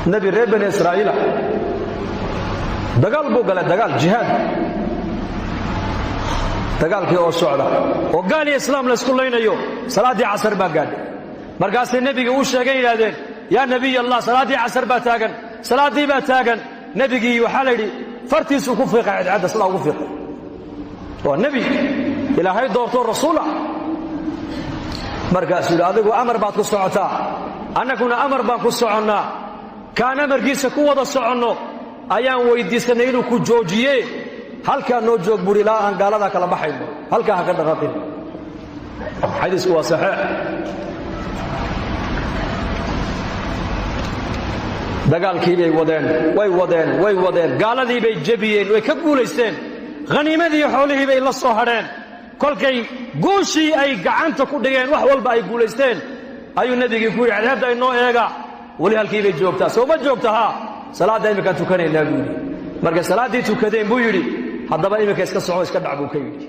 Nebi reer Bani Israa'iila dagaal buu galay, dagaal jihaad. Dagaalkii oo socda oo gaal iyo islaam laysku laynayo, salaaddii casar baa gaadhay. Markaasay nebiga u sheegeen, yidhahdeen: "Yaa Nebiy Allah, salaaddii casar baa taagan, salaaddii baa taagan." Nebigii waxaa la yidhi fartiisuu ku fiiqay cadceedda, sidaa ugu fiiqay. Waa nebi Ilaahay doortoo rasuula. Markaasuu yidhi: "Adigu amar baad ku socotaa, annaguna amar baan ku soconnaa. Kaan amarkiisa ku wada soconno ayaan weyddiisannay inuu ku joojiye. Halkaa noo joog," buuri, "ilaa aan gaaladaa kala baxayno. Halkaa ha ka dhaqaaqin." Xadiisku waa saxiix. Dagaalkii bay wadeen, way wadeen, way wadeen, gaaladii bay jebiyeen, way ka guulaysteen, khaniimadii xoolihii bay la soo hadheen. Kolkay guushii ay gacanta ku dhigeen, wax walba ay guulaysteen, ayuu nebigii ku yidhi: "Cadceedda inoo eega, weli halkii bay joogtaa, soo ma joogta? Haa, salaadda imminkaan tukanaynaa," buu yidhi. Markay salaaddii tukadeen buu yidhi: "Haddaba iminka iska soco, iska dhac," buu ka yidhi.